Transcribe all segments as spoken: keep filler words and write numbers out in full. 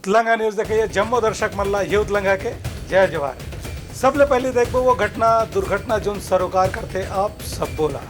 उतलंगा news देखइया जम्मो दर्शक मन ला ये उतलंगा के जय जोहार। सबले पहले देखबो वो घटना दुर्घटना जोन सरोकार करथे आप सब्बो ला।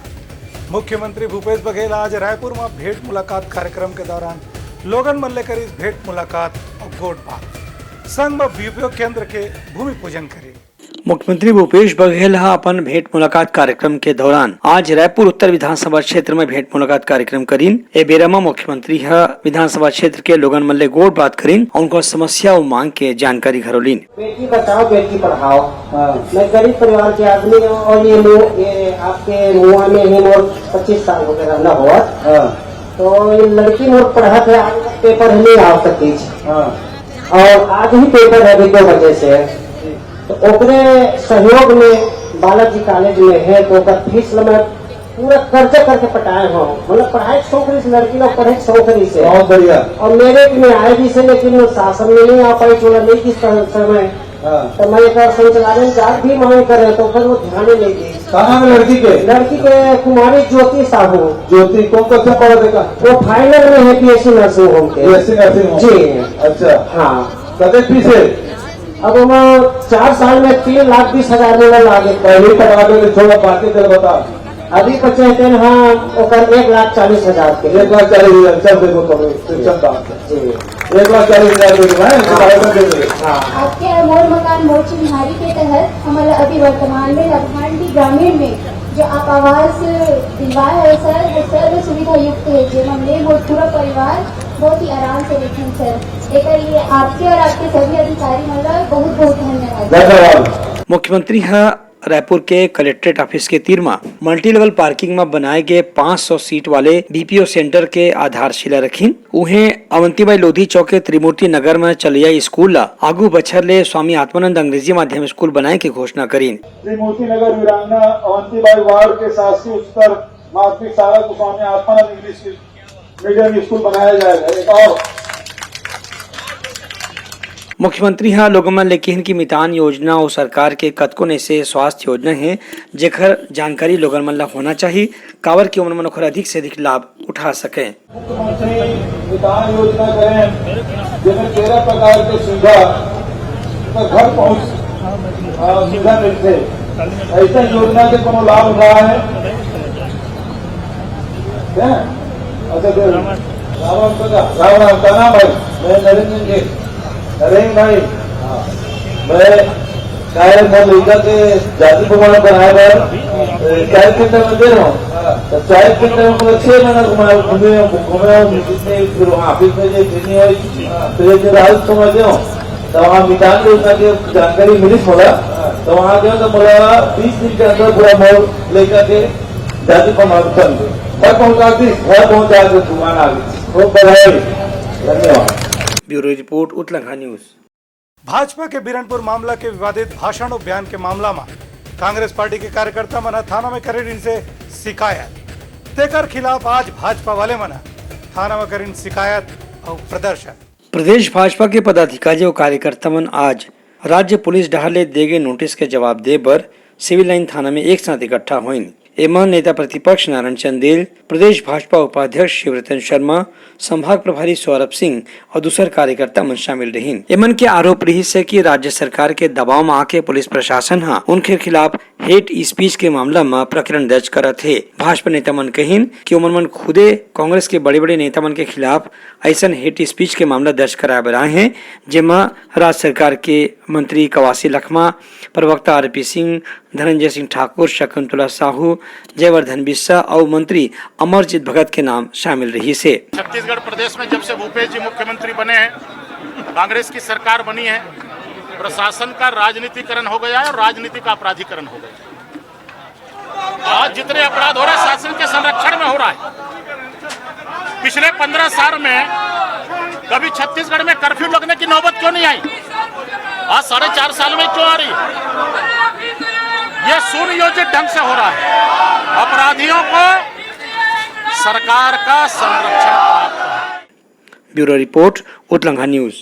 मुख्यमंत्री भूपेश बघेल आज रायपुर में भेंट मुलाकात कार्यक्रम के दौरान लोगन मन ले करिस भेंट मुलाकात और गोठ बात। संग में बीपीओ केंद्र के भूमि पूजन करिन। मुख्यमंत्री भूपेश बघेल ह अपन भेंट मुलाकात कार्यक्रम के दौरान आज रायपुर उत्तर विधानसभा क्षेत्र में भेंट मुलाकात कार्यक्रम करिन। ए बेरा म मुख्यमंत्री ह विधानसभा क्षेत्र के लोगन मन ले गोठ बात करिन और उनकर समस्या अउ मांग के जानकारी घलो लीन। बेटी बचाओ, बेटी पढ़ाओ। हाँ। मैं गरीब परिवार के आदमी हूँ और ये लोग, ये आपके मुआ में ही मोर पच्चीस साल हो गए रहना हुआ। हाँ। तो ये लड़की मोर पढ़त है, आज पेपर नहीं आ सकती। हाँ। और आज ही पेपर है अभी दो बजे से। तो ओकरे सहयोग में बालाजी कॉलेज में है, तो ओकर फीस ल मैं पूरा कर्जा करके पटाए हूँ। मतलब पढ़ाई के शौक रही से, लड़की लोग पढ़े के शौक रही से। बहुत बढ़िया। और मेरिट में आए भी से, लेकिन वो शासन में नहीं आ पाई, चूड़ा नहीं किस तरह समय। हाँ। तो मैं एक बार संचालन जात भी मांग करे, तो फिर वो ध्यान ही नहीं दी। का नाम है लड़की के? लड़की के कुमारी ज्योति साहू। ज्योति कौन कक्षा पढ़त हे का? वो फाइनल में है बीएससी नर्सिंग होम के। BSc nursing home. जी। अच्छा। हाँ। कते फीस है? अब हम चार साल में तीन लाख बीस हजार में लागे। पहले ही पढ़ा दे, थोड़ा बाकी चल बता। अभी बचे हैं, हाँ, ओकर एक लाख चालीस हजार के। एक लाख चालीस हजार, चल देखो तो, फिर चल बात है। जी। एक लाख चालीस हजार दे दो, हैं? हाँ। बारह दे दो। हाँ। आपके मोर मकान मोर चिन्हारी के तहत हमला अभी वर्तमान में लभांडी ग्रामीण में जो आप आवास दिलवाए हो सर, वो सर्व सुविधा युक्त है, जेमा मैं मोर पूरा परिवार बहुत ही आराम से रहिथन सर। एकर लिए आपके और आपके सभी अधिकारी मन ला बहुत बहुत धन्यवाद। धन्यवाद। मुख्यमंत्री ह रायपुर के कलेक्ट्रेट ऑफिस के तीर म मल्टी लेवल पार्किंग म बनाए गे पाँच सौ सीट वाले बीपीओ सेंटर के आधारशिला रखिन। उहें अवंतीबाई लोधी चौक के त्रिमूर्ति नगर म चलइया स्कूल ला आगू बछर ले स्वामी आत्मानंद अंग्रेजी माध्यम स्कूल बनाए के घोषणा करिन। त्रिमूर्ति नगर वीरांगना अवंतीबाई वार्ड के शासकीय उच्चतर माध्यमिक शाला को Swami Atmanand English medium school बनाया जाएगा। एक और मुख्यमंत्री ह लोगन मन ले किहिन कि मितान योजना अउ सरकार के कतकोन ऐसे स्वास्थ्य योजना हे, जेखर जानकारी लोगन मन ल होना चाही, काबर कि ओमन मन ओखर अधिक से अधिक लाभ उठा सकें। मुख्यमंत्री मितान योजना करें, जेमे तेरह प्रकार के सुविधा, तो घर पहुंच, अ, सुविधा मिलथे। ऐसा योजना के कोनो लाभ उठाए हे? हैं? अच्छा, दे। राम राम काका, राम राम, का नाम भाई? मैं नरेंद्र जी। नरेंद्र भाई, हाँ। मैं काहे मोर लइका के जाति प्रमाण बनाए बर, ए, चार क्विंटल में दे रहा हूँ। हाँ। तो चार क्विंटल में पूरा छह महीना घुमाए, घूमे, घूमे, जितने फिर वहाँ ऑफिस में जे ट्रेनिंग हुई, हाँ। फिर एक दिन राहुल को मैं गया हूँ। तो वहाँ मितान योजना के जानकारी मिली थोड़ा। हाँ। तो वहाँ गया तो बोला बीस दिन के अंदर पूरा मोर लइका के जाति प्रमाण पत्र घर पहुंचा दी, घर पहुंचा के दुकान आ गई। खूब बधाई, धन्यवाद। Bureau report, Utlangha news. Bhajpa के बिरनपुर मामला के विवादित भाषण अउ बयान के मामला म कांग्रेस पार्टी के कार्यकर्ता मन ह थाना में करे रिहिसे शिकायत। तेकर खिलाफ आज भाजपा वाले मन ह थाना में करिन शिकायत अउ प्रदर्शन। प्रदेश भाजपा के पदाधिकारी अउ कार्यकर्ता मन आज राज्य पुलिस डहार ले दे गे नोटिस के जवाब दे बर सिविल लाइन थाना में एक साथ इकट्ठा होइन। एमा नेता प्रतिपक्ष नारायण चंदेल, प्रदेश भाजपा उपाध्यक्ष शिवरतन शर्मा, संभाग प्रभारी सौरभ सिंह अउ दूसर कार्यकर्ता मन शामिल रहिन। एमन के आरोप रिहिस हे कि राज्य सरकार के दबाव म आके पुलिस प्रशासन ह उनके खिलाफ हेट स्पीच के मामला म प्रकरण दर्ज करत हे। भाजपा नेता मन कहिन कि ओमन मन खुदे कांग्रेस के बड़े-बड़े नेता मन के खिलाफ अइसन हेट स्पीच के मामला दर्ज कराए बर आए हे, जेमा राज्य सरकार के मंत्री कवासी लखमा, प्रवक्ता आरपी सिंह, धनंजय सिंह ठाकुर, शकुंतला साहू, जयवर्धन बिस्सा अउ मंत्री अमरजीत भगत के नाम शामिल रहिस हे। छत्तीसगढ़ प्रदेश में जब से भूपेश जी मुख्यमंत्री बने हैं, कांग्रेस की सरकार बनी है, प्रशासन का राजनीतिकरण हो गया है और राजनीति का अपराधीकरण हो गया है। आज जितने अपराध हो रहे हैं, शासन के संरक्षण में हो रहा है। पिछले पन्द्रह साल में कभी छत्तीसगढ़ में कर्फ्यू लगने की नौबत क्यों नहीं आई? आज साढ़े चार साल में क्यों आ रही है? यह सुनियोजित ढंग से हो रहा है। अपराधियों को सरकार का संरक्षण प्राप्त है। Bureau report, Utlangha news.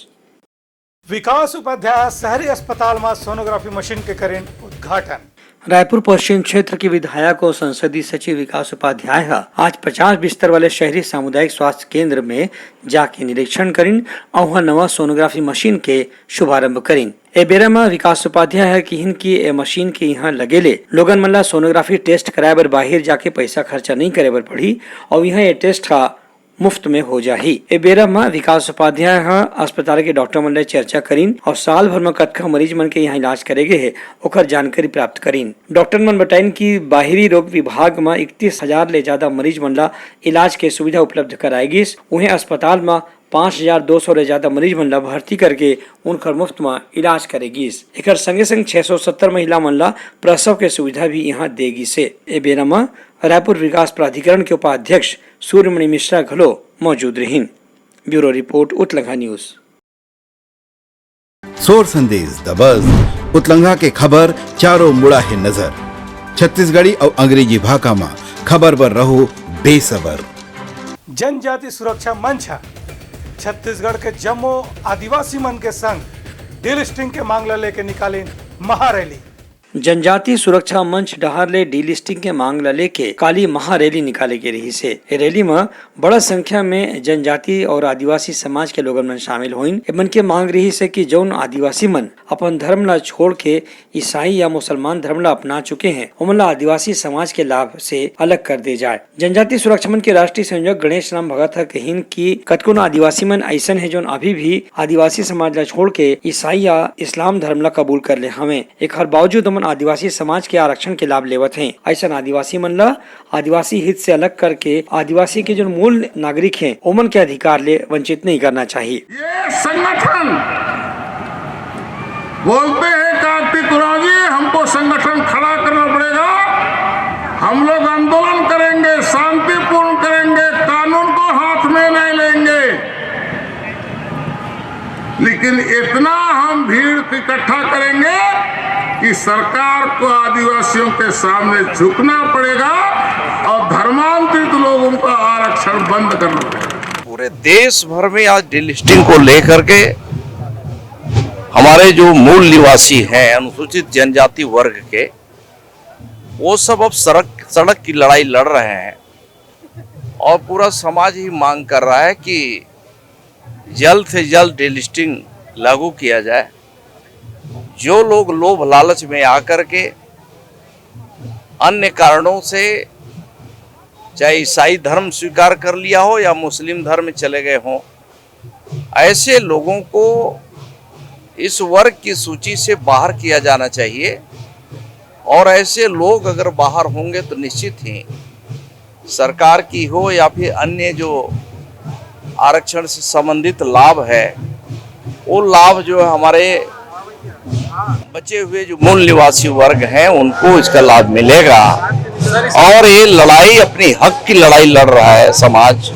Vikas Upadhyay शहरी अस्पताल म सोनोग्राफी मशीन के करिन उद्घाटन। रायपुर पश्चिम क्षेत्र के विधायक और संसदीय सचिव विकास उपाध्याय ह आज पचास बिस्तर वाले शहरी सामुदायिक स्वास्थ्य केंद्र में जाके निरीक्षण करिन अउ उहाँ नवा सोनोग्राफी मशीन के शुभारंभ करिन। ए बेरा म विकास उपाध्याय ह किहिन कि ए मशीन के इहाँ लगे ले लोगन मन ला सोनोग्राफी टेस्ट कराए बर बाहिर जाके पइसा खर्चा नइ करे बर पड़ही अउ इहाँ ए टेस्ट ह मुफ्त में हो जाही। ए बेरा म विकास उपाध्याय ह अस्पताल के डॉक्टर मन ले चर्चा करिन अउ साल भर म कतका मरीज मन के इहाँ इलाज करे गे हे, ओकर जानकारी प्राप्त करिन। डॉक्टर मन बताइन कि बाहिरी रोग विभाग म इकतीस हजार ले जादा मरीज मन ला इलाज के सुविधा उपलब्ध कराए गिस। उहें अस्पताल म पाँच हजार दो सौ ले जादा मरीज मन ला भर्ती करके उनकर मुफ्त म इलाज करे गिस। एकर संगे संग छह सौ सत्तर महिला मन ला प्रसव के सुविधा भी इहाँ दे गिस हे। ए बेरा म रायपुर विकास प्राधिकरण के उपाध्यक्ष सूर्यमणि मिश्रा घलो मौजूद रहिन। Bureau report, Utlangha news. सोर संदेश दबस, उतलंघा के खबर चारों मुड़ा हे नजर। छत्तीसगढ़ी अउ अंग्रेजी भाखा म खबर बर रहो बेसबर। जनजाति सुरक्षा मंच ह छत्तीसगढ़ के जम्मो आदिवासी मन के संग डीलिस्टिंग के मांग ल लेके निकालिन महारैली। जनजाति सुरक्षा मंच डहार ले डीलिस्टिंग के मांग ल लेके काली महारैली निकाले गे रिहिस हे। ए रैली म बड़ा संख्या में जनजाति और आदिवासी समाज के लोगन मन शामिल होइन। एमन के मांग रिहिस हे कि जउन आदिवासी मन अपन धर्म ल छोड़ के ईसाई या मुसलमान धर्म ल अपना चुके हैं, ओमन ल आदिवासी समाज के लाभ से अलग कर दे जाए। जनजाति सुरक्षा मंच के राष्ट्रीय संयोजक गणेश राम भगत ह कहिन कि कतको न आदिवासी मन अइसन हे, जउन अभी भी आदिवासी समाज ल छोड़ के ईसाई या इस्लाम धर्म ल कबूल कर ले हवें। एखर बावजूद ओमन आदिवासी समाज के आरक्षण के लाभ लेवत हें। अइसन आदिवासी मन ल आदिवासी हित से अलग करके आदिवासी के जो मूल नागरिक हें, ओमन के अधिकार ले वंचित नहीं करना चाहिए। ये संगठन बोलते हैं कार्तिक उरांव जी, हमको संगठन खड़ा करना पड़ेगा, हम लोग आंदोलन करेंगे, शांतिपूर्ण करेंगे, कानून को हाथ में नहीं लेंगे। लेकिन इतना हम भीड़ इकट्ठा करेंगे कि सरकार को आदिवासियों के सामने झुकना पड़ेगा और धर्मांतरित लोगों का आरक्षण बंद करना पड़ेगा। पूरे देश भर में आज डीलिस्टिंग को लेकर के हमारे जो मूल निवासी हैं, अनुसूचित जनजाति वर्ग के, वो सब अब सड़क सड़क की लड़ाई लड़ रहे हैं और पूरा समाज ही मांग कर रहा है कि जल्द से जल्द डीलिस्टिंग लागू किया जाए। जो लोग लोभ लालच में आकर के अन्य कारणों से, चाहे ईसाई धर्म स्वीकार कर लिया हो या मुस्लिम धर्म में चले गए हों, ऐसे लोगों को इस वर्ग की सूची से बाहर किया जाना चाहिए। और ऐसे लोग अगर बाहर होंगे तो निश्चित ही सरकार की हो या फिर अन्य जो आरक्षण से संबंधित लाभ है, वो लाभ जो है हमारे बचे हुए जो मूल निवासी वर्ग हैं, उनको इसका लाभ मिलेगा। और ये लड़ाई अपनी हक की लड़ाई लड़ रहा है समाज,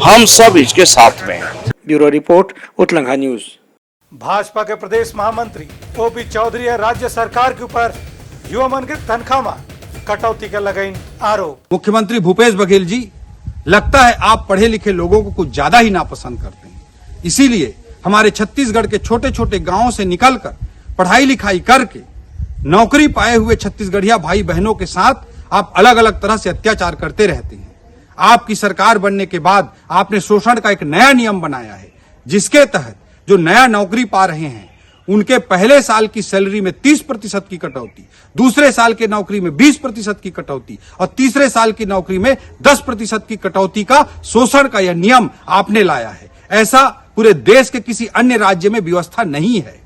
हम सब इसके साथ में हैं। Bureau report, Utlangha news. Bhajpa के प्रदेश महामंत्री ओपी चौधरी ह राज्य सरकार के ऊपर युवा मन के तनख्वाह म कटौती के लगाइन आरोप। मुख्यमंत्री भूपेश बघेल जी, लगता है आप पढ़े लिखे लोगों को कुछ ज्यादा ही नापसंद करते हैं, इसीलिए हमारे छत्तीसगढ़ के छोटे छोटे गांवों से निकलकर पढ़ाई लिखाई करके नौकरी पाए हुए छत्तीसगढ़िया भाई बहनों के साथ आप अलग अलग तरह से अत्याचार करते रहते हैं। आपकी सरकार बनने के बाद आपने शोषण का एक नया नियम बनाया है, जिसके तहत जो नया नौकरी पा रहे हैं, उनके पहले साल की सैलरी में तीस प्रतिशत की कटौती, दूसरे साल के नौकरी में बीस प्रतिशत की कटौती और तीसरे साल की नौकरी में दस प्रतिशत की कटौती का शोषण का यह नियम आपने लाया है। ऐसा पूरे देश के किसी अन्य राज्य में व्यवस्था नहीं है।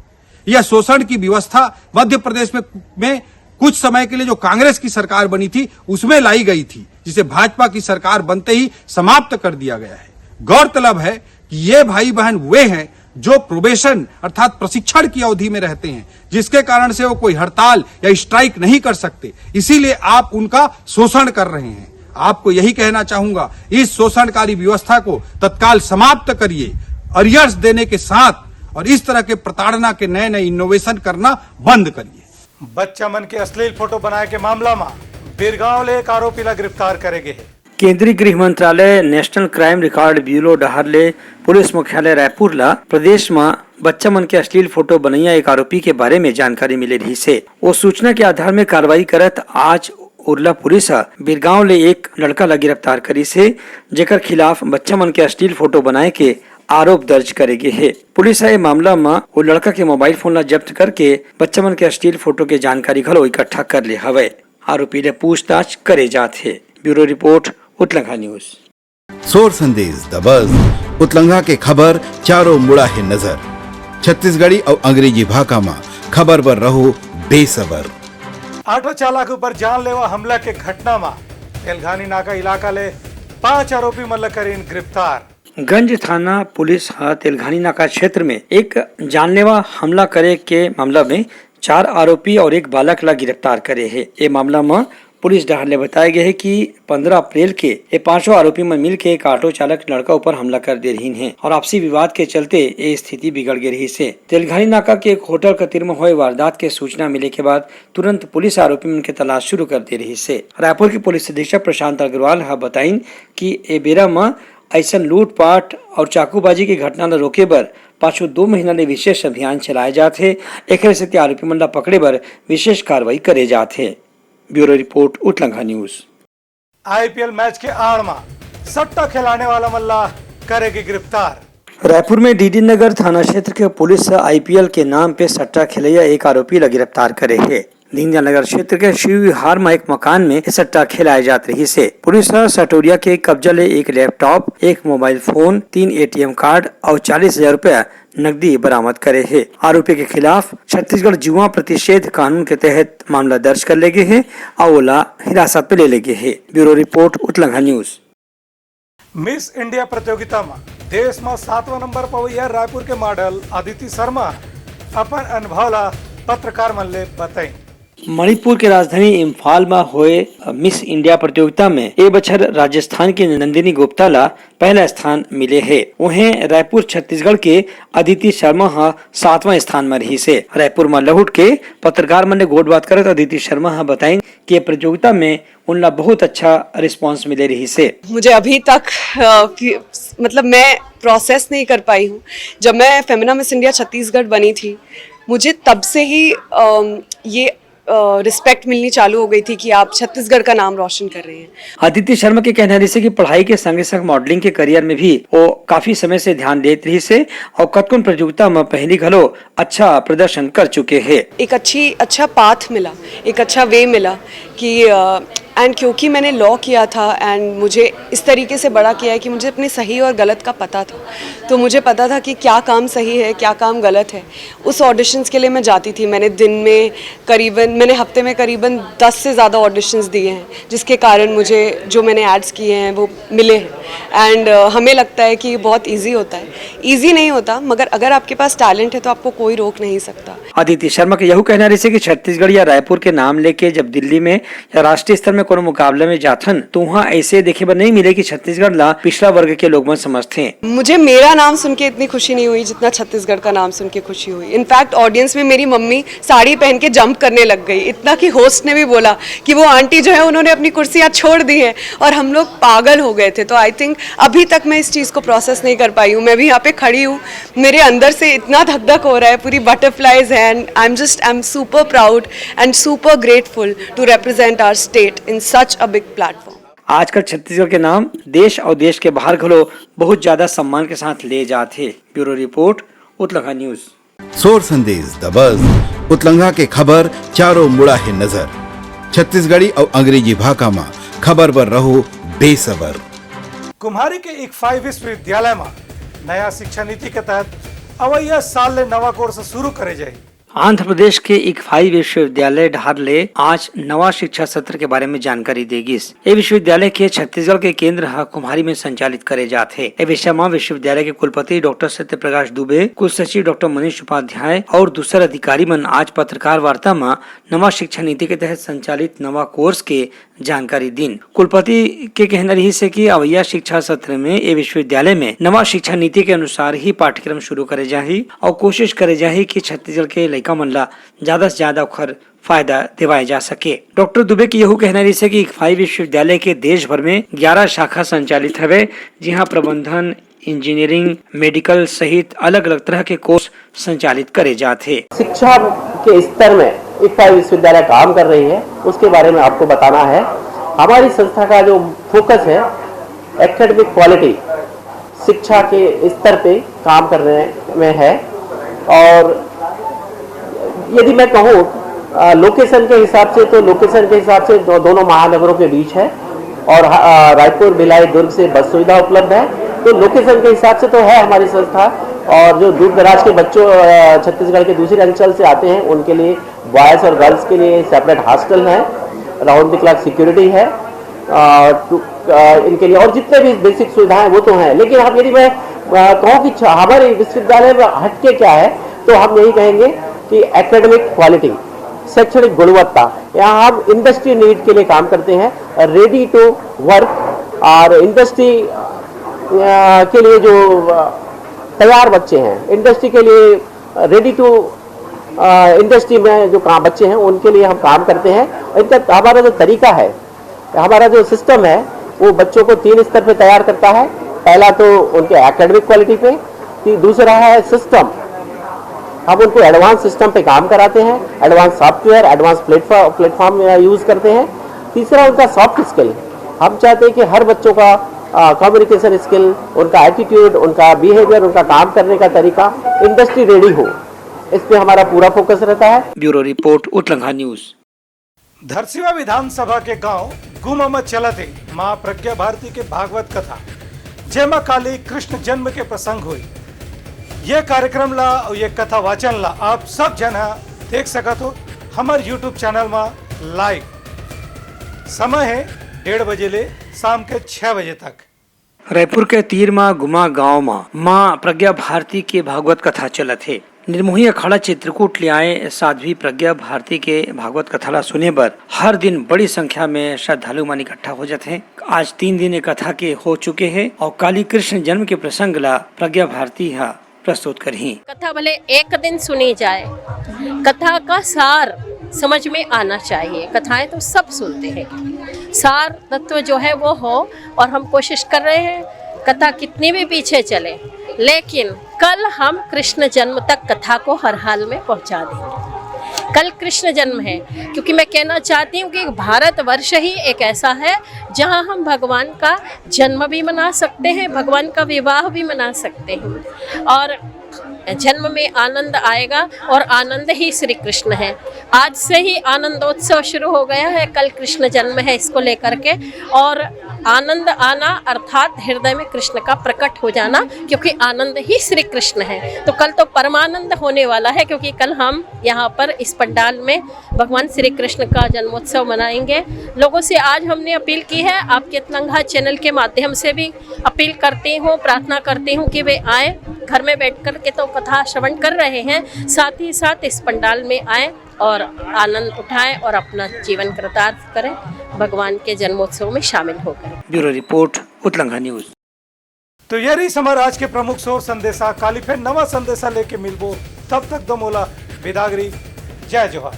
यह शोषण की व्यवस्था मध्य प्रदेश में, में कुछ समय के लिए जो कांग्रेस की सरकार बनी थी, उसमें लाई गई थी, जिसे भाजपा की सरकार बनते ही समाप्त कर दिया गया है। गौरतलब है कि ये भाई बहन वे हैं जो प्रोबेशन अर्थात प्रशिक्षण की अवधि में रहते हैं, जिसके कारण से वो कोई हड़ताल या स्ट्राइक नहीं कर सकते, इसीलिए आप उनका शोषण कर रहे हैं। आपको यही कहना चाहूंगा, इस शोषणकारी व्यवस्था को तत्काल समाप्त करिए, अरियर्स देने के साथ, और इस तरह के प्रताड़ना के नए नए इनोवेशन करना बंद करिए। बच्चा मन के अश्लील फोटो बनाए के मामला म बिरगांव ले एक आरोपी ला गिरफ्तार करे गे हे। केंद्रीय गृह मंत्रालय नेशनल क्राइम रिकॉर्ड ब्यूरो डहार ले पुलिस मुख्यालय रायपुर ला प्रदेश म बच्चा मन के अश्लील फोटो बनैया एक आरोपी के बारे में जानकारी मिले रहिस हे। ओ सूचना के आधार में कार्रवाई करत आज उरला पुलिस ह बिरगांव ले एक लड़का ला गिरफ्तार करिस हे, जेकर खिलाफ बच्चा मन के अश्लील फोटो बनाए के आरोप दर्ज करे गे हे। पुलिस ह ए मामला म ओ लड़का के मोबाइल फोन ला जब्त करके बच्चा मन के अश्लील फोटो के जानकारी घलो इकट्ठा कर ले हवय। आरोपी ले पूछताछ करे जात हे। Bureau report, Utlangha news. सोर संदेश दबस, उतलंघा के खबर चारों मुड़ा हे नजर। छत्तीसगढ़ी अउ अंग्रेजी भाखा म खबर बर रहो बेसबर। ऑटो चालक ऊपर जानलेवा हमला के घटना म तेलघानी नाका इलाका ले पांच आरोपी मन ल करीन गिरफ्तार। गंज थाना पुलिस ह तेलघानी नाका क्षेत्र में एक जानलेवा हमला करे के मामला में चार आरोपी और एक बालक ला गिरफ्तार करे हे। ए मामला म पुलिस डहार ले बताए गए हे कि पंद्रह अप्रैल के ए पांचों आरोपी मन मिलके एक ऑटो चालक लड़का ऊपर हमला कर दे रहिन हे और आपसी विवाद के चलते ए स्थिति बिगड़ गे रहिस हे। तेलघानी नाका के एक होटल कतिर म होए वारदात के सूचना मिले के बाद तुरंत पुलिस आरोपी मन के तलाश शुरू कर दे रहिस हे। रायपुर के पुलिस अधीक्षक प्रशांत अग्रवाल ह बताइन कि ए बेरा म अइसन लूटपाट और चाकूबाजी के घटना ल रोके बर पाछू दो महीना ले विशेष अभियान चलाए जात हे। एकरे सेती आरोपी मन ल पकड़े बर विशेष कार्रवाई करे जात हे। Bureau report, Utlangha news. IPL match के आड़ म सट्टा खिलाने वाला मन ला करेगी गिरफ्तार। रायपुर में डीडी नगर थाना क्षेत्र के पुलिस ह आईपीएल के नाम पे सट्टा खेलैया एक आरोपी ला गिरफ्तार करे हे। दीनदयाल नगर क्षेत्र के शिव विहार म एक मकान में सट्टा खेलाए जात रहिस हे। पुलिस ह सटोरिया के कब्जा ले एक लैपटॉप, एक मोबाइल फोन, तीन एटीएम कार्ड अउ चालीस हजार रुपया नकदी बरामद करे हे। आरोपी के खिलाफ छत्तीसगढ़ जुआ प्रतिषेध कानून के तहत मामला दर्ज कर ले गे हे अउ ओला हिरासत में ले ले गे हे। Bureau report, Utlangha news. Miss India प्रतियोगिता म देश म सातवां नंबर पवैया रायपुर के मॉडल अदिति शर्मा अपन अनुभव ला पत्रकार मन ले बताइन। मणिपुर के राजधानी इम्फाल म होए मिस इंडिया प्रतियोगिता में ए बछर राजस्थान के नंदिनी गुप्ता ला पहला स्थान मिले हे। उहें रायपुर छत्तीसगढ़ के अदिति शर्मा ह सातवां स्थान म रहिस हे। रायपुर म लहुट के पत्रकार मन ले गोठबात करत अदिति शर्मा ह बताइन कि ये प्रतियोगिता में उनला बहुत अच्छा रिस्पॉन्स मिले रहिस हे। मुझे अभी तक, अ, फि-, मतलब, मैं प्रोसेस नहीं कर पाई हूँ। जब मैं फेमिना मिस इंडिया छत्तीसगढ़ बनी थी, मुझे तब से ही, अम, ये, अ, रिस्पेक्ट मिलनी चालू हो गई थी कि आप छत्तीसगढ़ का नाम रोशन कर रहे हैं। अदिति शर्मा के कहना रहिस हे कि पढ़ाई के संगे संग मॉडलिंग के करियर में भी वो काफी समय से ध्यान देत रहिस हे और कतकोन प्रतियोगिता में पहली घलो अच्छा प्रदर्शन कर चुके हे। एक अच्छी, अच्छा पाथ मिला, एक अच्छा वे मिला कि, अ, एंड क्योंकि मैंने लॉ किया था एंड मुझे इस तरीके से बड़ा किया है कि मुझे अपने सही और गलत का पता था, तो मुझे पता था कि क्या काम सही है, क्या काम गलत है। उस ऑडिशंस के लिए मैं जाती थी। मैंने दिन में करीबन, मैंने हफ्ते में करीबन दस से ज़्यादा ऑडिशंस दिए हैं, जिसके कारण मुझे जो मैंने एड्स किए हैं, वो मिले हैं। एंड, अ, हमें लगता है कि ये बहुत ईजी होता है। ईजी नहीं होता, मगर अगर आपके पास टैलेंट है, तो आपको कोई रोक नहीं सकता। अदिति शर्मा के यहू कहना रहिस हे कि छत्तीसगढ़ या रायपुर के नाम लेके जब दिल्ली में या राष्ट्रीय स्तर में कोनो मुकाबला में जाथन, तो उहाँ ऐसे देखे बर नहीं मिले कि छत्तीसगढ़ ला पिछड़ा वर्ग के लोग मन समझथे। मुझे मेरा नाम सुन के इतनी खुशी नहीं हुई जितना छत्तीसगढ़ का नाम सुन के खुशी हुई। इनफैक्ट ऑडियंस में मेरी मम्मी साड़ी पहन के जंप करने लग गई, इतना कि होस्ट ने भी बोला कि वो आंटी जो है, उन्होंने अपनी कुर्सी यहाँ छोड़ दी है, और हम लोग पागल हो गए थे। तो आई थिंक अभी तक मैं इस चीज़ को प्रोसेस नहीं कर पाई हूँ। मैं भी यहाँ पे खड़ी हूँ, मेरे अंदर से इतना धक धक हो रहा है, पूरी बटरफ्लाइज हैं, and I'm just, I'm super proud and super grateful to represent our state in such a big platform. आजकल छत्तीसगढ़ के नाम देश और देश के बाहर घलो बहुत ज्यादा सम्मान के साथ ले जात हे। Bureau report, Utlangha news. सोर संदेश दबस, उतलंघा के खबर चारों मुड़ा हे नजर। छत्तीसगढ़ी अउ अंग्रेजी भाखा म खबर बर रहो बेसबर। कुम्हारी के इक्फाई विश्वविद्यालय म नया शिक्षा नीति के तहत अवइया साल ले नवा कोर्स शुरू करे जाही। आंध्र प्रदेश के इक्फाई विश्वविद्यालय डहार ले आज नवा शिक्षा सत्र के बारे में जानकारी दे गिस। ए विश्वविद्यालय के छत्तीसगढ़ के केंद्र ह कुम्हारी में संचालित करे जात हे। ए विषय म विश्वविद्यालय के कुलपति डॉक्टर सत्यप्रकाश दुबे, कुलसचिव डॉक्टर मनीष उपाध्याय और दूसर अधिकारी मन आज पत्रकार वार्ता म नवा शिक्षा नीति के तहत संचालित नवा कोर्स के जानकारी दिन। कुलपति के कहना रहिस हे कि अवइया शिक्षा सत्र में ए विश्वविद्यालय में नवा शिक्षा नीति के अनुसार ही पाठ्यक्रम शुरू करे जाही और कोशिश करे जाही कि छत्तीसगढ़ के लइका मन ला ज्यादा से ज्यादा ओखर फायदा दिवाए जा सके। डॉक्टर दुबे के यहू कहना रहिस हे कि इक्फाई विश्वविद्यालय के देश भर में ग्यारह शाखा संचालित हवे, जिहां प्रबंधन, इंजीनियरिंग, मेडिकल सहित अलग-अलग तरह के कोर्स संचालित करे जात हे। शिक्षा के स्तर में इक्फाई विश्वविद्यालय काम कर रही है, उसके बारे में आपको बताना है। हमारी संस्था का जो फोकस है एकेडमिक क्वालिटी, शिक्षा के स्तर पे काम करने में है। और यदि मैं कहूँ, अ, लोकेशन के हिसाब से, तो लोकेशन के हिसाब से दो, दोनों महानगरों के बीच है और, अ, रायपुर, भिलाई, दुर्ग से बस सुविधा उपलब्ध है। तो लोकेशन के हिसाब से तो है हमारी संस्था। और जो दूर दराज के बच्चों, अ, छत्तीसगढ़ के दूसरे अंचल से आते हैं, उनके लिए, बॉयज़ और गर्ल्स के लिए सेपरेट हॉस्टल हैं, राउंड द क्लॉक सिक्योरिटी है, अ, टू, अ, इनके लिए, और जितने भी बेसिक सुविधाएं वो तो हैं। लेकिन हम, यदि मैं, अ, कहूँ कि छ-, हमारे विश्वविद्यालय में हटके क्या है, तो हम यही कहेंगे कि एकेडमिक क्वालिटी, शैक्षणिक गुणवत्ता। यहाँ हम इंडस्ट्री नीड के लिए काम करते हैं, रेडी टू वर्क, और इंडस्ट्री, अ, के लिए जो, अ, तैयार बच्चे हैं, इंडस्ट्री के लिए रेडी टू, अ, इंडस्ट्री में जो काम, बच्चे हैं, उनके लिए हम काम करते हैं। इनका, हमारा जो तरीका है, हमारा जो सिस्टम है, वो बच्चों को तीन स्तर पे तैयार करता है। पहला तो उनके एकेडमिक क्वालिटी पे, ती-, दूसरा है सिस्टम, हम उनको एडवांस सिस्टम पे काम कराते हैं, advance software, advance platform, platform use करते हैं। तीसरा उनका सॉफ्ट स्किल, हम चाहते हैं कि हर बच्चों का, अ, कम्युनिकेशन स्किल, उनका एटीट्यूड, उनका बिहेवियर, उनका काम करने का तरीका इंडस्ट्री रेडी हो, इस पे हमारा पूरा फोकस रहता है। Bureau report, Utlangha news. Dharsiwa विधानसभा के गांव गुमा म चलत हे मां प्रज्ञा भारती के भागवत कथा, जेमा काली कृष्ण जन्म के प्रसंग हुई। ये कार्यक्रम ला अउ ये कथा वाचन ला आप सब झन ह देख सकत हो हमर YouTube चैनल म लाइव। समय है डेढ़ बजे ले शाम के छह बजे तक। रायपुर के तीर म गुमा गांव म मां प्रज्ञा भारती के भागवत कथा चलत हे। निर्मोही अखाड़ा चित्रकूट ले आए साध्वी प्रज्ञा भारती के भागवत कथा ला सुने बर हर दिन बड़ी संख्या में श्रद्धालु मन इकट्ठा हो जात हे। आज तीन दिन ये कथा के हो चुके हे और काली कृष्ण जन्म के प्रसंग ला प्रज्ञा भारती ह प्रस्तुत करही। कथा भले एक दिन सुनी जाए, कथा का सार समझ में आना चाहिए। कथाएं तो सब सुनते हैं, सार तत्व जो है वो हो, और हम कोशिश कर रहे हैं कथा कितनी भी पीछे चले, लेकिन कल हम कृष्ण जन्म तक कथा को हर हाल में पहुंचा देंगे। कल कृष्ण जन्म है, क्योंकि मैं कहना चाहती हूँ कि भारतवर्ष ही एक ऐसा है जहाँ हम भगवान का जन्म भी मना सकते हैं, भगवान का विवाह भी मना सकते हैं, और जन्म में आनंद आएगा और आनंद ही श्री कृष्ण है। आज से ही आनंदोत्सव शुरू हो गया है, कल कृष्ण जन्म है, इसको लेकर के। और आनंद आना अर्थात हृदय में कृष्ण का प्रकट हो जाना, क्योंकि आनंद ही श्री कृष्ण है। तो कल तो परमानंद होने वाला है, क्योंकि कल हम यहाँ पर इस पंडाल में भगवान श्री कृष्ण का जन्मोत्सव मनाएंगे। लोगों से आज हमने अपील की है, आपके तलंगा चैनल के माध्यम से भी अपील करती हूँ, प्रार्थना करती हूँ कि वे आए। घर में बैठ कर के तो कथा श्रवण कर रहे हैं, साथ ही साथ इस पंडाल में आए और आनंद उठाएं और अपना जीवन कृतार्थ करें, भगवान के जन्मोत्सव में शामिल होकर। Bureau report, Utlangha news. तो ये रहिस हमर आज के प्रमुख सोर संदेशा। काली फेर नवा संदेशा लेके मिलबो, तब तक दो मोला बिदागरी। जय जोहार।